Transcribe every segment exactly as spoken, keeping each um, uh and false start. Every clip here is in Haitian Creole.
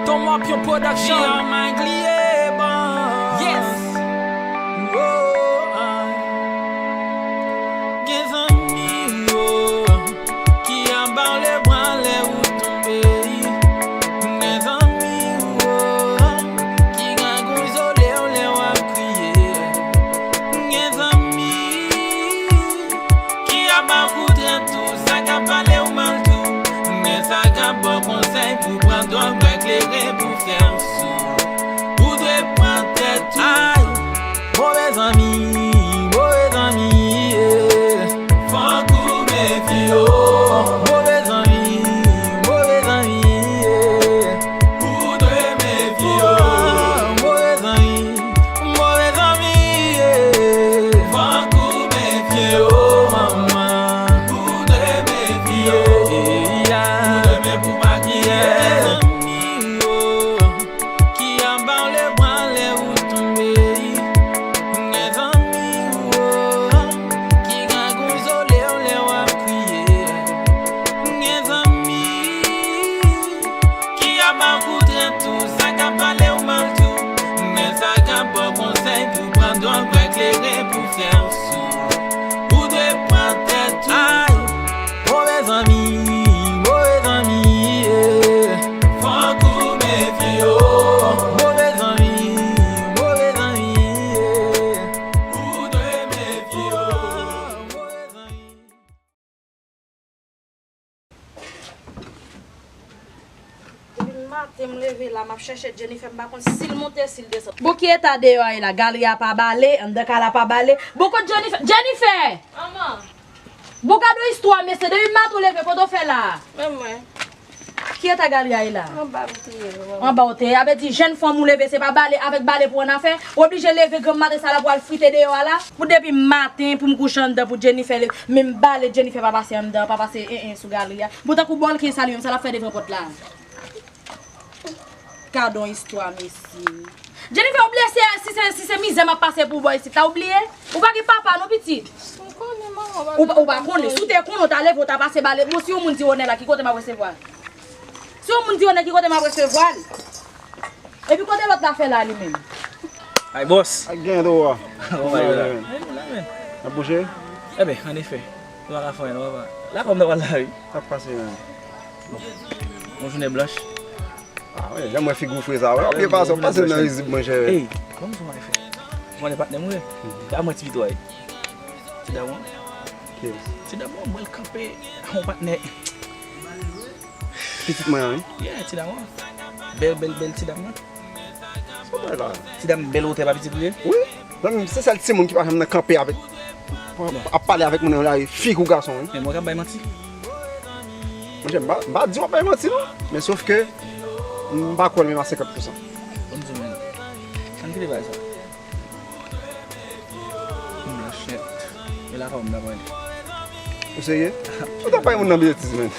Ton Morpion Production. Yes. Gen zanmi yo ki anba w lè w pran lè ou tonbe. Gen zanmi yo ki grangou izole w lè w ap kriye. Gen zanmi ki ap ba w kou trèt tou, sa k ap pale w mal tou. Men sa k ap ba w konsèy pou pran dwòg, bwè kleren pou fè w sou. Ou dwe pran tèt ou. Ay, move zanmi, move zanmi, yeah. Fòk ou mefye w. Move zanmi, move zanmi, yeah. Ou dwe mefye w. Move zanmi, move zanmi, yeah. Fòk ou mefye w, manman. Ou dwe mefye w. Ou dwe mefye w pou pa gen zanmi yo ki anba w lè w pran lè ou tonbe. Gen zanmi yo ki grangou izole w lè w ap kriye. Gen zanmi ki ap ba w kou trèt tou, sa k ap pale w mal tou. Men sa k ap ba w konsèy pou pran dwòg, bwè kleren pou fè w sou. Ou dwe pran tèt ou. Ay, move zanmi, move zanmi, yeah. Fòk ou mefye w. Move zanmi, move zanmi, yeah. Ou dwe mefye w. Depi maten m leve la, m ap chèche Jennifer, m pa konn si l monte, si l desann. Bon, ki eta deyò a ye la? Galri a pa bale, anndan kay la pa bale. Bon, kot Jennifer? Jennifer! Manman! Bon, gade yon istwa, mesye, depi maten w leve, kote w fè la? Men mwen. Ki eta galri a ye la? Anba m te ye, manman. Anba w te ye. A vle di, jèn fanm ou leve, se pa bale, avèk bale pou w annafè. Ou oblije leve granm maten sa la pou al frite deyò a la. Pou depi maten, pou m kouche anndan, pou Jennifer leve. Menm bale Jennifer pa pase anndan, pa pase en en sou galri a. Bon, tankou bòl ke sa li menm, sa l ap fè devan pòt la? Gadon istwa, mesye. Jennifer, ou bliye si, si se, si se mizè m ap pase pou w bò isit la, ou bliye? Ou pa gen papa non, pitit. M konnen, manman, ou pa, ou pa konnen. Si w te konnen, w ta leve, w ta pase bale. Bon, si yon moun di w onè la, ki kote m ap resevwa l? Si yon moun di w onè, ki kote m ap resevwa l? Epi kote lòt la fè la, li menm? Ay, bòs. Ak gen dwa. Kòman w ye la? Mwen la, men. N ap bouche? Enben, an efè. Nou pa ka fè anyen, non, papa. La, kòm nan pral la, wi. Sa k pase, menm? Bon. Yon jounen blanch. Ah, wi, jan mwen figi w fre sa, wi. Wi, wi, pase nan rizib, monchè. Ey, kòman sa w fè? Mwen, patnè m, wi. A mwen, ti pito a ye. Ti dam, wi. Yes. Ti dam, wi, mwen, l kanpe. Yon patnè. Pitit mwen an, wi. Yeah, ti dam, wi. Bèl, bèl, bèl ti dam, wi. Sa w bay la? Ti dam bèl wotè pa pitit li ye? Wi. Zanmi m, se sèl timoun ki pa janm nan kanpe avèk, ap pale avèk moun nan lari, fi kou gason, wi. Men mwen k ap bay manti? Monchè, m pa, m pa di w ap bay manti, non. Men sof ke m pa kwè l menm a senkant pousan. Ban m di w, men. Ann kite bagay sa. Blanchèt. E la kòm nan pran. Ou serye? Ou t ap bay moun nan betiz, men.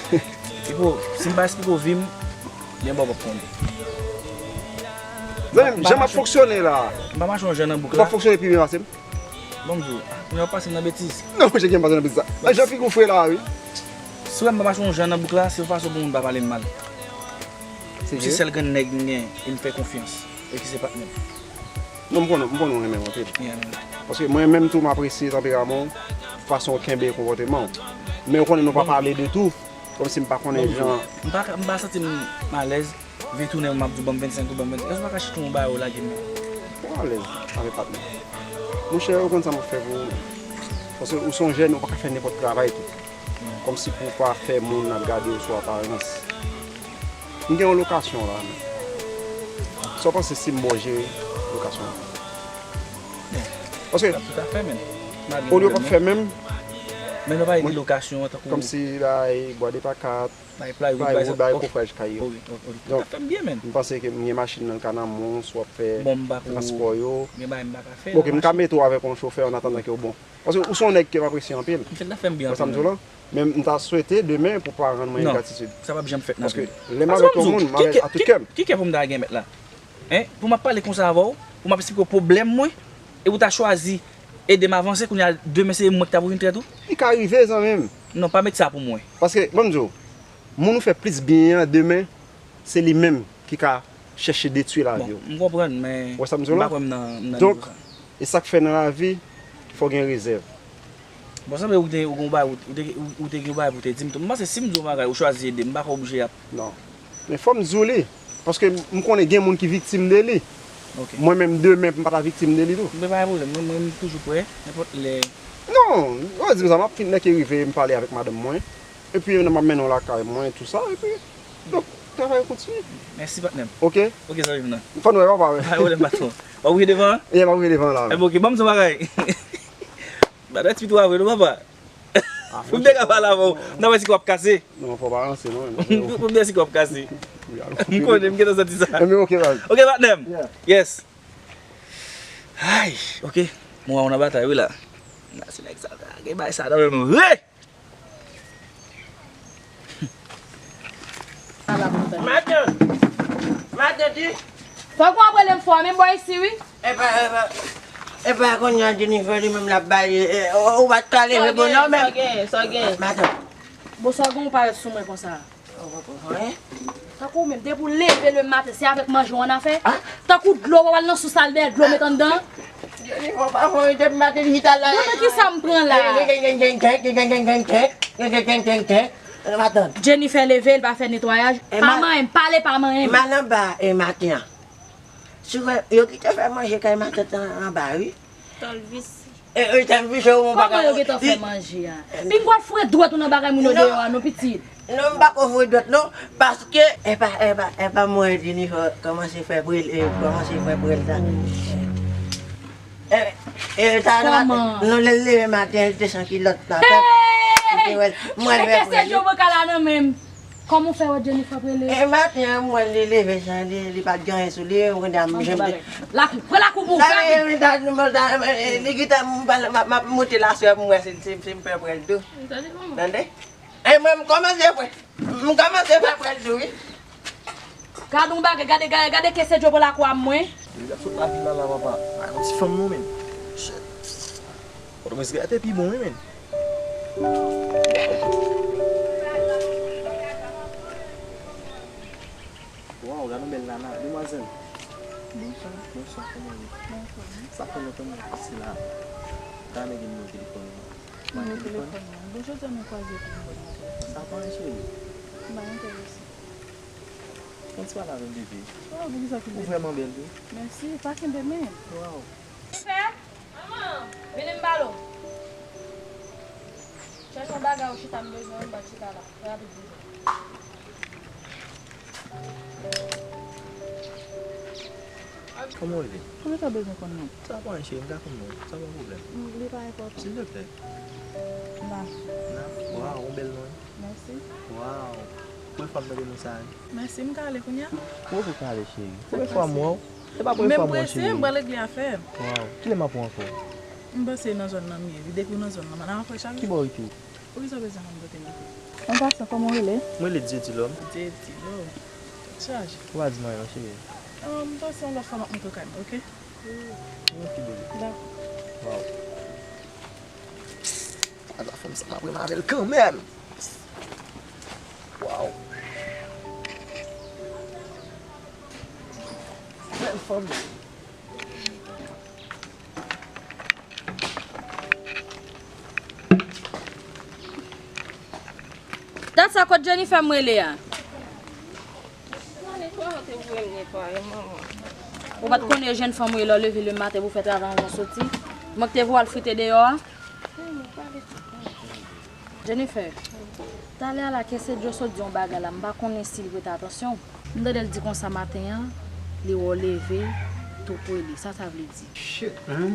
Epo, si m pa esplike w vi m, gen bò w p ap konnen. Zanmi m, jan m ap fonksyone la. M pa mache yon jan nan bouk la. Ou p ap fonksyone pi byen pase m? Bon, m di w, kounya w ap pase m nan betiz. Non, monchè, gen pase nan betiz sa. Nan jan figi w fre la, wi. Si w wè m pa mache yon jan nan bouk la, se yon fason pou moun pa pale m mal. Se sèl grenn nèg m gen e m fè konfyans e ki se patnè m. Non, m konnen, m konnen w renmen m anpil. Yeah, man. Paske mwen menm tou, m apresye tanperaman w, fason w kenbe konpòteman w. Men w konnen nou pa pale de tou, kòmsi m pa konnen jan. M pa ka, m pa santi m alèz, vin tounen m ap di w ban m vennsenk ou ban m vennsenk. Èske w pa ka chita yon bagay ou lage m? Ou alèz avèk patnè. Monchè, ou konn sa m ap fè pou ou. Paske ou se yon jèn, ou pa ka fè nenpòt travay tou. Kòmsi pou w pa fè moun ap gade w sou aparans. M gen yon lokasyon la, men. Sa w panse si m ba w jere lokasyon an? Paske, olye w p ap fè menm. Men nou pa gen lokasyon an tankou kòmsi bay bwa de pakat, bay wout, bay kofraj kay yo. Donk, m panse ke m gen machin nan, l ka nan men w, si w ap fè transpò yo. Oke, m ka mete w avèk yon chofè an atandan ke w bon. Paske ou se yon nèg ke m apresye anpil. M fèt la fè m byen anpil. Wè sa m di w la? Men m ta swete demen pou pa rann mwen ingratitid. Non, sa p ap janm fèt nan vi m. Paske lè m avèk yon moun, m avèk a tout kè m. Ki kè pou m ta gen mèt la? Hein? Pou m ap pale konsa avè w, pou m ap esplike w pwoblèm mwen, epi w ta chwazi ede m avanse, kounye a demen se mwen ki ta pou vin trèt ou? Li ka rive, zanmi m. Non, pa met sa pou mwen. Paske, ban m di w, Moun ou fè plis byen an demen, se li menm ki ka chèche detwi lavi w. Bon, m konprann, men m pa kwè m nan, m nan nivo sa. Donk, e sa k fè nan lavi, fò w gen rezèv. Bon, sanble ou te, ou gen yon bagay, ou te, ou te gen yon bagay pou te di m tou. M panse si m di w yon bagay, ou chwazi ede m, m pa ka oblije ap. Non. Men fò m di w li, paske m konnen gen moun ki viktim de li. Ok. Mwen menm demen, m pa ta viktim de li tou. Men pa gen pwoblèm, mwen, mwen, m toujou prè, nenpòt lè. Non, ou di m sa, m ap fin lè ke rive, m pale avèk madanm mwen. Epi, m ap mennen w lakay mwen, tou sa, epi, donk, travay kontinye. Mèsi, patnè m. Ok? Ok, zanmi m nan. Fò n wè papa, wi. Pa gen pwoblèm, patwon. W ap rive devan an? Yeah, m ap rive devan la. Ebyen, ok, ban m di w yon bagay. Bagay ti pitwa vre, non, papa. Pou m te ka pale avè w, nan wè si kò ap kase. Non, fò w pa ranse, non. Pou m te si kò ap kase. M konnen, m gentan santi sa. Ebyen, ok, baz. Ok, patnè m. Yeah. Yes. Ay, ok. Mwen, w nan batay, wi, la. La, se nèg sa, gen bagay sa nan men m vre. Matant! Matant, wi! Fòk w ap rele m fò, men bò isi, wi. Epa, epa, epa, kounye a Jennifer li menm l ap bay, e, e, ou, ou pa t ka leve bonè, menm. Sa w gen, sa w gen, sa w gen? Matant. Bon, sa w gen, ou parèt sou mwen konsa. Ou pa konprann anyen? Tankou ou menm, depi w leve le maten, se avèk manje w annafè. Ah? Tankou dlo, w al nan sous al dèyè dlo met anndan. Jennifer pa fè anyen depi maten li chita la. Bon, men kisa m pran la? Matant. Jennifer leve, l pa fè netwayaj. Pa manyen m, pale pa manyen m. M al anba, e, maten an. Si w wè, yo kite fè manje kay matant an anba, wi. Tòlvis. E, e, tèm vi cho, ou pa ka. Kòman yo gentan fè manje a? Pinga w ap foure dwèt ou nan bagay moun yo deyò a, non, pitit. Non, m pa ko foure dwèt, non. Paske, epa, epa, epa, mwen, Jennifer kòmanse fè prele, kòmanse fè prel sa. E, e, sa, non, lè l leve maten, l te san kilòt la. Hey! Mwen, e fè kese prel. Djo bokal la nan men m. Kòman w fè wè Jennifer ap rele? E maten an, m wè li leve san li, li pa t gen anyen sou li, m konn ap janm. Lakou, pran lakou pou w. Sa vle di, ta, nou, ta, e, li gentan, m, m, m ap monte laswè pou m wè si, si, si m fè prel tou. Tande? E mwen, m kòmanse fè, m kòmanse fè prel tou, wi. Gade yon bagay, gade, gade, gade kese Djo pran lakou a mwen. Li ap sot lakay la, la, papa. A, yon ti fanm non, men. Shit. Pòtoprens gate pi bon, wi, men. Waw, gade yon bèl nana, demwazèl. Bonswa. Bonswa, kòman w ye? Bonswa. Sa fè lontan m wè w pase la. M ta renmen gen nimewo telefòn ou. Nimewo telefòn mwen. Bon, jodi a nou kwaze pou m ba w nimewo telefòn. Sa pa anyen, cheri. M pa enterese. Fè yon ti pale avè m, bebe. Oh, poukisa ki bebe? Ou vrèman bèl tou. Mèsi, pa kenbe men. Waw. Jennifer! Manman! Vini m pale w. Chèche yon bagay ou chita, m bezwen w, m pa t chita la. Rapid, vini. Kòman w ye? Kòman sa bezwen konn non? Sa pa anyen, cheri, m ka konn non. Sa pa yon pwoblèm. Mm, li pa enpòtan. Silvouplè. Na. Na? Waw, yon bèl non, wi. Mèsi. Waw. Premye fwa m tande non sa a, wi. Mèsi, m ka ale kounye a? Ou poko ka ale, cheri. Premye fwa m wè w. Se pa premye fwa m wè w, cheri. Men m prese, m pral regle afè m. Waw. Kilè m ap wè w ankò? M panse nan zòn nan m ye, wi. Depi w nan zòn nan, madam ap wè chak jou. Ki bò w rete? Poukisa w bezwen konn kote m rete? An pasan, kòman w rele? Mwen rele Dieu Dilòm. Dieu Dilòm. Tèt chaje. Ou pa di m anyen non, cheri. An, m panse yon lòt fwa m ap montre w kay mwen, oke? Ok, bebe. Dakò. Waw. Ala fanm sa, m ap renmen avè l kanmenm. Waw. Bèl fanm. Dat sa, kot Jennifer m rele a? Ou pa t konnen jèn fanm ou ye lè w leve lematen pou w fè travay anvan w soti? Mwen ki te voye w al frite deyò a? Jennifer, talè a la, kese Djo sot di yon bagay la, m pa konnen si l prete atansyon. M tande l di konsa maten an, li wè w leve tou pre li. Sa sa vle di? Shit, man.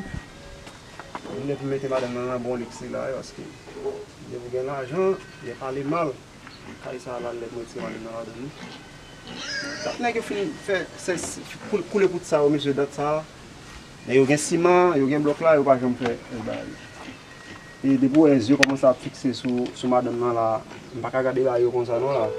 Li lè pou mete madanm nan nan bon lik sila, paske depi w gen lajan, lè pale mal. Kay sa a la, lè mwen tire madanm nan ladan li. Dat nèg yo fin fè, se, se, koule, koule pout sa yo, mesye, dat sa a. Nèg yo gen siman, yo gen blòk la, yo pa janm fè, fè bagay yo. E depi w wè zye kòmanse ap fikse sou, sou madanm nan la, m pa ka gade bagay yo konsa non la.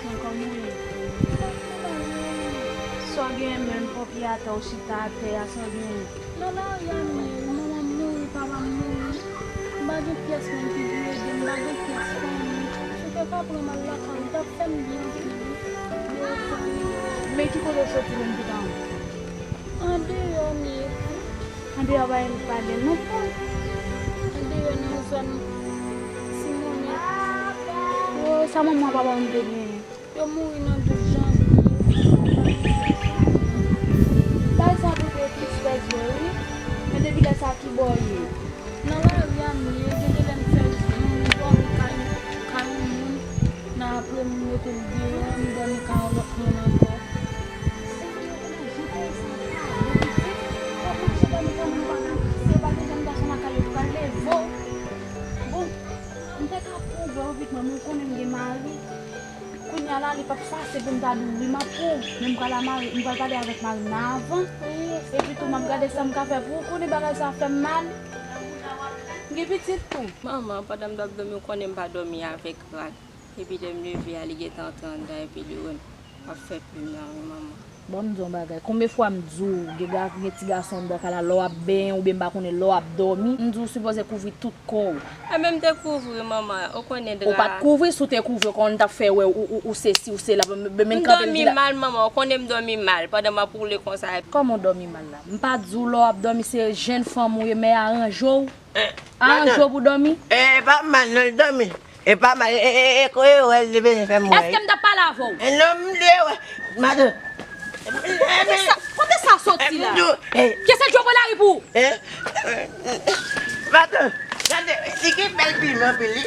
Nan kòm ou ye. Sa w genyen menm, pòpye atè, w chita atè a, sa w genyen? Nan lari a m ye wi, manman m mouri, papa m mouri. M pa gen pyès moun ki vin ede m, m pa gen pyès fanmi. Si w te ka pran m al lakay ou, t ap fè m byen anpil wi. Men ki kote w soti menm, pitit mwen? Andeyò m ye. Andeyò pa gen pale non. Andeyò nan zòn Simonèt. Oh, sa manman papa m te genyen? Yo mouri nan douz janvye. Bagay sa tou te tris fè zye wi. Men depi lè sa ki bò w ye? Nan lari a m ye, gen de lè m fè zye, m dòmi kay, kay yon moun, men apre m mete l deyò, m dòmi kay yon lòt moun ankò. Sa yo, ou nan jan kay sa kale, pitit. W ap mache dòmi kay moun pa nan kase, w pa gen jèn gason lakay yo pral leve w. Bon, m te ka pwouve w, pitit mwen, men w konnen m gen mari. Kounye a la, li p ap fasil pou m ta di w wi m ap pou w, men m pral a mari, m pral pale avèk mari m nan avan. Epi tou, m ap gade sa m ka fè pou ou. Konnen bagay sa fè m mal. M gen pitit tou. Manman, pandan m t ap dòmi, ou konnen m pa dòmi avèk rad. Epi lè m leve a, li gentan antre anndan, epi li wè m ap fè plim la, wi, manman. Bon, m di w yon bagay. Konbyen fwa m di w, gen ga-, gen ti gason anndan kay la, lè w ap benyen oubyen m pa konnen lè w ap dòmi, m di w sipoze kouvri tout kò w. A, men m te kouvri, manman. Ou konnen dra. Ou pa t kouvri, si w te kouvri, konnen m t ap fè wè ou, ou, ou sesi, ou sela, men, men, men m kanpe m di la. M dòmi mal, manman. Ou konnen m dòmi mal pandan m ap woule konsa. Kòman w dòmi mal la? M pa di w lè w ap dòmi, se jenn fanm ou ye, men aranje w. Aranje w pou dòmi. E pa mal, non, l dòmi. E pa mal, e, e, e, e, ko e wè l te bezwen fè m wè. Èske m t ap pale avè w? E non, m te wè, madan. Kote sa, kote sa soti la? Kiyès ki jwe lari pou ou? Madan, gade, li gen bèl plim anpil, wi.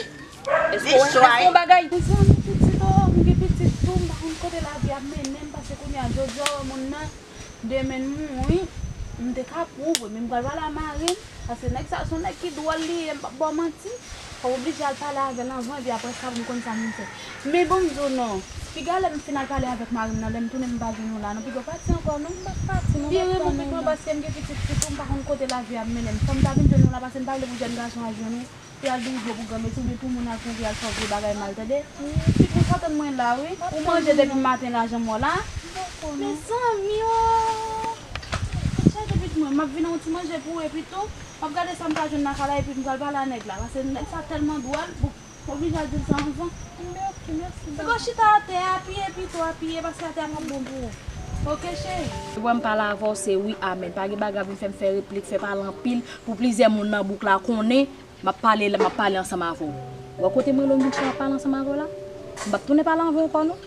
Èske w, èske w bagay? Mezanmi, pitit, oh, m gen pitit tou, m pa konn kote lavi ap mennen m, paske kounye a, jodi a, w wè moun nan. Demen m mouri, m te ka pwouve, men m pral pale a mari m, paske nèg sa se yon nèg ki dwòl li ye, m p ap ba w manti. Fò w oblije al pale avè l anvan, epi apre sa pou m konn sa pou m fè. Men bon, m di w non, piga lè m fin al pale avèk mari m nan, lè m tounen m pa jwenn ou la non, piga w pati ankò non. M p ap pati non, m ap tann ou. Li renmen w pitit mwen, paske m gen pitit fi tou, m pa konn kote lavi ap mennen m. Fò m ta vin jwenn ou la, paske m pa vle pou jèn gason al jwenn ou. Pou y al dirive pou granmesi oubyen pou moun al kouri al fè w vye bagay mal, tande? Pitit mwen, sa tann mwen la, wi. Ou manje depi maten la, jan mò la. Mezanmi, oh! Tèt chaje, pitit mwen, m ap vin ak yon ti manje pou ou, epi tou, m ap gade sa m ka jwenn lakay la, epi m pral pale a nèg la, paske nèg sa tèlman dwòl, bon, m oblije al di l sa anvan. Mèsi, mèsi. Epi w chita atè a, apiye pito, apiye, paske atè a p ap bon pou ou. Oke, cheri. Lè m pale avè w, se wi, amèn. Pa gen bagay vin fè m fè replik, fè pale anpil, pou plizyè moun nan bouk la konnen. M ap pale la, m ap pale ansanm avè w. Ou wè kote m rele w, m vin chita m ap pale ansanm avè w la? M p ap tounen pale avè w ankò non.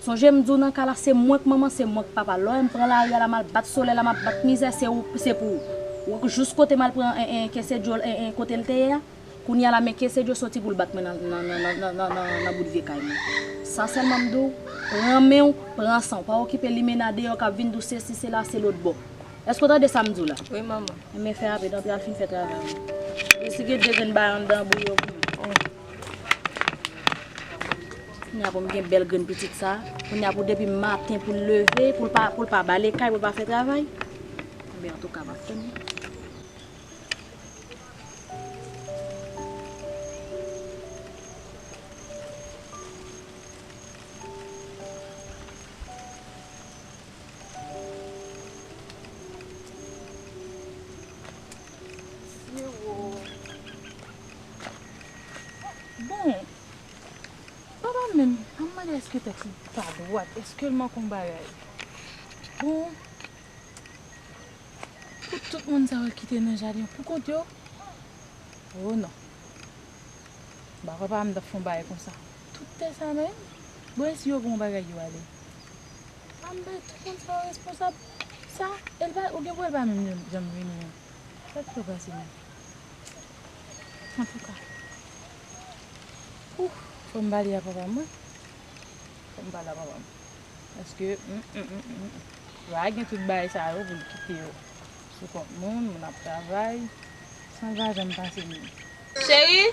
Sonje m di w nan kay la, se mwen k manman, se mwen k papa. Lè w wè m pran lari a la, m al bat solèy la, m al bat mizè, se ou, se pou ou. Ou wè jis kote m al pran, en, en, kese dyòl, en, en, kote l te ye a? Kounye a la, men kese dyòl soti pou l bat mwen nan, nan, nan bout vye kay mwen. Sa sèlman m di w, pran men w, pran san w. Pa okipe limena deyò k ap vin di w sesi, sela, se lòtbò. Èske w tande sa m di w la? Wi, manman. Enben, fè rapid, antre al fin fè travay ou. Resi gen de grenn bagay anndan bouyi yo pou mwen. Kounye a pou m gen bèl grenn pitit sa. Kounye a pou depi maten pou l leve, pou l pa, pou l pa bale kay, pou l pa fè travay. Enben, antouka, m ap tann li. Bon, papa m menm, pa m mande èske tèt li pa dwat, èske l manke yon bagay. Bon, pou tout moun sa yo ki te nan jaden an pou kont yo, oh non. M pa kwè papa m t ap fè yon bagay konsa. Tout tè sa menm? Bon, e si yo pran bagay yo ale? Pa m bay tout moun sa yo responsab. Sa, e l pa, ou gen pou wè l pa menm janm, janm vini non. Sa k fè w pase menm? Antouka. Ouh, fò m pale a papa m wi. Fò m pale a papa m. Paske, mm, mm, mm, mm, mm. Va gen tout bagay sa yo pou l kite yo sou kont moun, moun ap travay, san l pa janm pase moun. Cheri?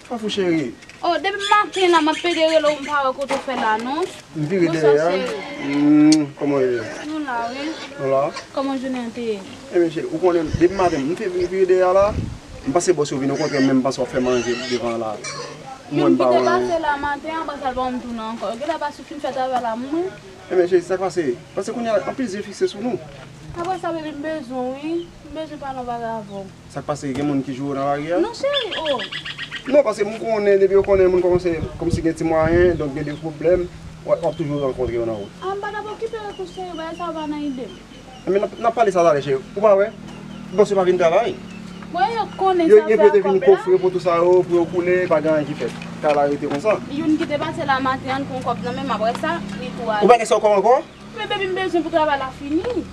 Kòman w cheri? Oh, depi maten la, m ap pede rele w, m pa wè kote w fè la, non. M vire dèyè a. Bonswa, cheri. Hmm, kòman w ye? Nou la, wi. Nou la? Kòman jounen an te ye? Ebyen, cheri, ou konnen, depi maten, m te vin vire dèyè a la, m panse bòs yo vin, okontrè, menm m panse w ap fè manje devan la. Youn ki te pase la maten an, apre sa l pa janm tounen ankò. Yo genlè pa sou fin fè travay la, mwen. Ebyen, cheri, sa k pase? Paske kounye a, anpil zye fikse sou nou. Apre sa, baby, m bezwen w, wi. M bezwen pale yon bagay avè w. Sa k pase? Gen moun ki joure w nan lari a? Non, cheri, oh. Non, paske m konnen, depi yo konnen moun kòmanse kòmsi gen ti mwayen, donk gen de pwoblèm, w ap, w ap toujou rankontre yo nan wout. Ah, m pa t ap okipe w tou, cheri, bagay sa yo pa nan ide m. Men n ap, n ap pale sa talè, cheri. Ou pa wè? Bòs yo pa vin travay. Bon, yo konnen yo, sa yo fè te vin kòb la. Kofre pou tout sa yo, pou yo koule, pa gen anyen ki fèt. Kay la rete konsa. Youn ki te pase la maten an, pran kòb nan men m, apre sa, li tou ale. Ou pa gen sa w kòb ankò? Men baby, m bezwen pou travay la fini.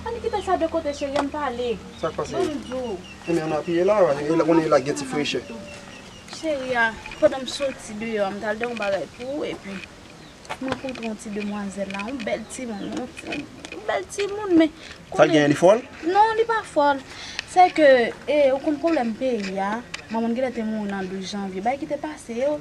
Ann kite sa de kote, cheri, ann pale. Sa k pase? Ban m di w. Ebyen, ann apiye la, e la, konnen la gen ti frechè. Cheri a, pandan m soti deyò a, m t al de yon bagay pou ou, epi m rankontre yon ti demwazèl la, yon bèl timoun, yon ti, yon bèl timoun, men... Sa l genyen, li fòl? Non, li pa fòl. Se ke, e, ou konn pwoblèm peyi a, manman l genlè te mouri nan douz janvye, bagay ki te pase yo.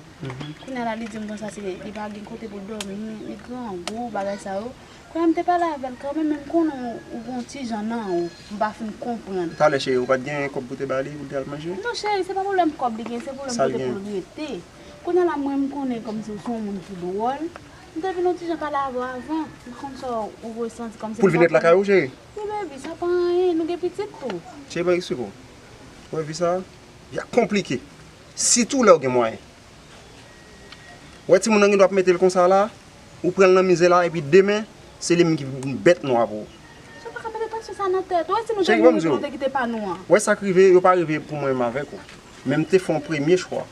Kounye a la, li di m konsa, se, li pa gen kote pou l dòmi, li grangou, bagay sa yo. Kounye a, m te pale avè l kanmenm, men m konnen ou, ou gon ti jan nan ou, m pa fin konprann. Talè, cheri, ou pa t gen kòb pou te ba li, pou l te al manje? Non, cheri, se pa pwoblèm kòb li gen, se pwoblèm kote pou l rete. Kounye a la, mwen, m konnen kòmsi ou se yon moun ki dwòl. M te vin yon ti jan pale avè w avan. M pa konn sa w resanti kòmsi... Pou l vin ret lakay ou, cheri? Wi, baby, sa pa anyen. Nou gen pitit tou. Cheri, pa eksplike w. Ou wè vi sa a? Li ap konplike. Sitou lè w gen mwayen. Ou wè timoun nan gen dwa ap mete l konsa la, ou pran l nan mizè la, epi demen, se li menm ki vin bèt nwa pou ou. Sa pa ka mete tansyon sa nan tèt ou. Wè si nou te mouri, nou te kite pa nou an. Wè sa k rive, yo pa rive pou mwen menm avèk ou. Men m te fè yon premye chwa.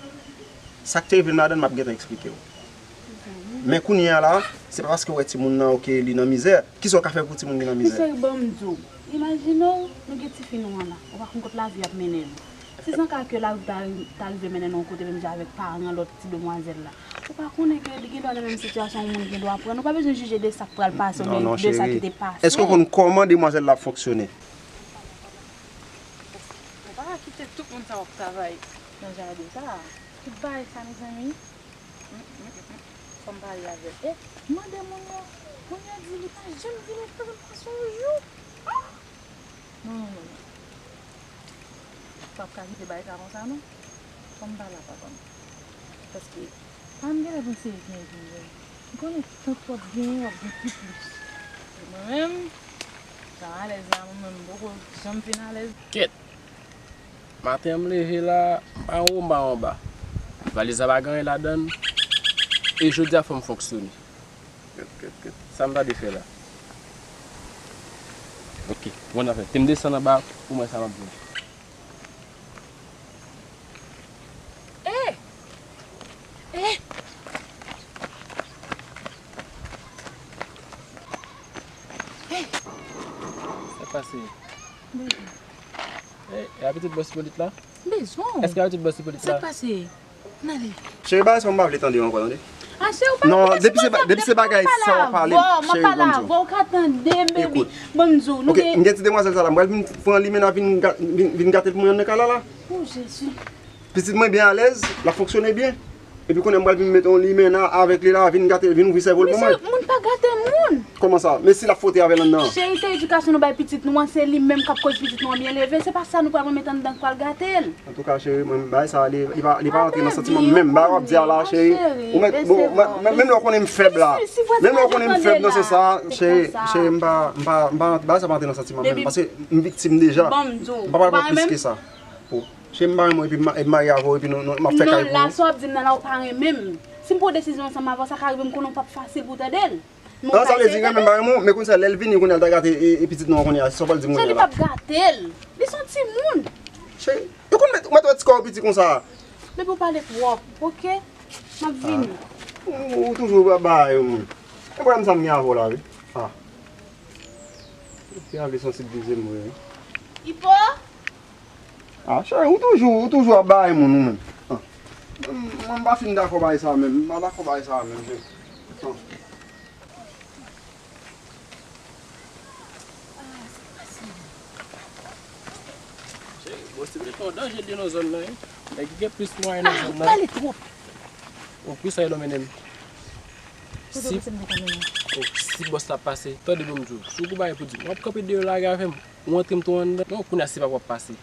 Sa k te rive m ladan l, m ap gentan eksplike w. Men kounye a la, se pa paske w wè timoun nan, oke, li nan mizè. Kisa w ka fè pou timoun ki nan mizè? Cheri, ban m di w. Imajine w, nou gen tifi nou an la. Ou pa konn kot lavi ap mennen nou. Si se yon ka ke lavi ta, ta rive mennen nou yon kote menm jan avèk paran lòt ti demwazèl la, ou pa konnen ke li gen dwa nan menm sitiyasyon yon moun gen dwa pran. Nou pa bezwen jije de sa k pral pase oubyen de sa ki te pase. Non, non, cheri. Èske w konn kòman demwazèl la ap fonksyone? Ou pa ka kite tout moun sa yo ap travay nan jaden sa a. Tout bagay sa, mezanmi. Fò m pale avè l. E, m mande moun yo, moun yo di li pa janm vini pran m pa sonjou. Ah! Non, non, non, non. M p ap ka kite bagay sa konsa, non. Fò m pale ak papa m. Paske, pa m genlè panse l gen vin vre. M konnen tank w ap genyen, w ap gen pi plis. Mwen menm, jan alèz la, mwen menm, m poko janm fin alèz. Kèt! Maten an m leve la, m pa anwo, m pa anba. Valiz la pa gen anyen ladan l. E jodi a fò m fonksyone. Kèt, kèt, kèt. Sa m ta dwe fè la? Oke, bon afè. Te m desann anba pou m wè sa m ap jwenn. Eh! Eh! Eh! Sa k pase? E, e a pitit bòs Ipolit la? Bezwen w. Èske a pitit bòs Ipolit la? Sa k pase? N ale. Cheri, bagay sa yo m pa vle tande yo ankò, tande. A, cheri, ou pa... Non, depi se ba-, depi se bagay sa w ap pale m, cheri, ban m di w. Ou ka tande, baby. Ban m di w, nou gen... Oke, m gen ti demwazèl sa la, m pral vin pran limena vin ga-, vin, vin gate l pou mwen anndan kay la la. Oh, Jezi. Pitit mwen byen alèz, l ap fonksyone byen. Epi kounye a m pral vin mete yon limena avèk li la, vin gate, vin ouvri sèvo l pou mwen. Mesye, moun pa gate moun. Kòman sa? Men si l ap fwote avè l anndan an? Cheri, se edikasyon nou bay pitit nou an, se li menm k ap koz pitit nou an byen leve. Se pa sa nou pral mete anndan k pral gate l. Antouka, cheri, mwen, bagay sa a, li, li pa, li pa rantre nan santiman m menm. Bagay w ap di a la, cheri. Ou mèt, bon, mwen, menm lè w konnen m fèb la. Menm lè w konnen m fèb nan sans sa a, cheri, cheri, m pa, m pa, m pa, bagay sa pa rantre nan santiman m menm. Paske m viktim deja. M pa pral pran plis ke sa. Cheri, m pa renmen w epi m ma-, epi m marye avè w epi nou, nou, m ap fè kay pou ou. Non, la, sa w ap di m nan la, ou pa renmen m. Si m pran desizyon ansanm avè w, sa ka rive m konnen w p ap fasil pou w tande l. An, sa vle di renmen m pa renmen w, men kounye sa, lè l vini, kounye a l ta gate e, e pitit nou an kounye a, sa w pral di m kounye a la? Li p ap gate l. Li se yon timoun. Cheri, ou konn mèt, ou mèt wè ti kò w piti konsa. Depi w pale twòp, oke? M ap vini. Ou, ou toujou ba, ba yo moun. E pwoblèm sa m gen avè w la, wi. Ah. Epi a vle santi l vize m vre, wi. Ipo? Ah, cheri, ou toujou, ou toujou ap bay moun ou menm. Ah. Mwen, mwen m pa fin dakò bay sa menm, m pa dakò bay sa menm, cheri. Ah. Cheri, bòs te mete yon danje de nan zòn nan, wi. Nèg ki gen plis mwayen nan zòn nan. Pale twòp. O, pou sa yo mennen m. Si, o, si bòs la pase, tande bon m di w. Si w gon bagay pou di m, w ap kanpe deyò lage avè m. Ou antre m tou anndan. Non, kounye a se pa w ap pase.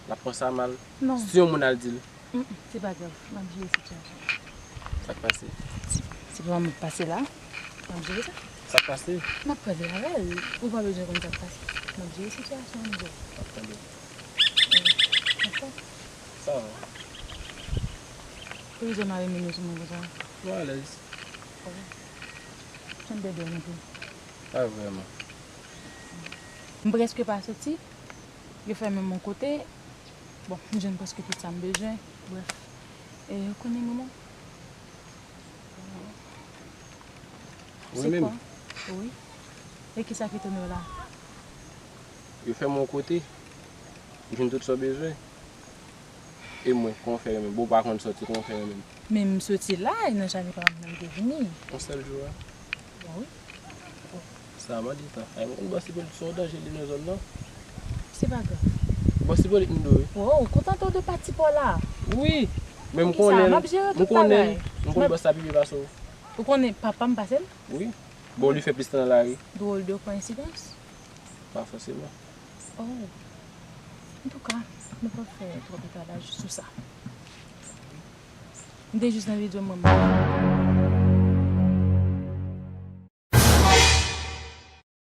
L ap pran sa mal. Non. Si yon moun al di l. Mm, mm, se pa grav. M ap jere sitiyasyon. Sa k pase? Si papa m ap pase la, m ap jere sa. Sa k pase? M ap pale avè l. Ou pa bezwen konn sa k pase. M ap jere sitiyasyon an, m jere. M ap tande. Dakò. Sa va. Poukisa w mare men w sou mwen konsa? Mwen alèz. Oh. Jan m bèbè anpil. Pa vrèman. M prèske pa soti. Yo fèmen m yon kote. Bon, m jwenn prèske tout sa m bezwen. Brèf. E, ou konnen manman? Wi, se menm. Wi. E kisa ki tounen w la? Yo fèmen yon kote. M jwenn tout sa w bezwen. E mwen, kòman w fè renmen m? Bon, w pa konn sòti, kòman w fè renmen m? Men m soti la, e nan jaden pa m nan m te vini. Yon sèl jou a? Bon, wi. Sa, mande tan. Ay, mwen konn bòs Ipolit se yon danje li nan zòn nan. Se pa grav. Bòs Ipolit m dwe, wi. Oh, kontante w de pati pa w la. Wi. Men m konnen, m konnen, m konn bòs la pi byen pase w. Ou konnen papa m pase l? Wi. Bon, li fè plis tan nan lari. Drôle de coïncidence. Pa fòseman. Oh. Antouka, nou p ap fè twòp etalaj sou sa. M te jis anvi di w mwen m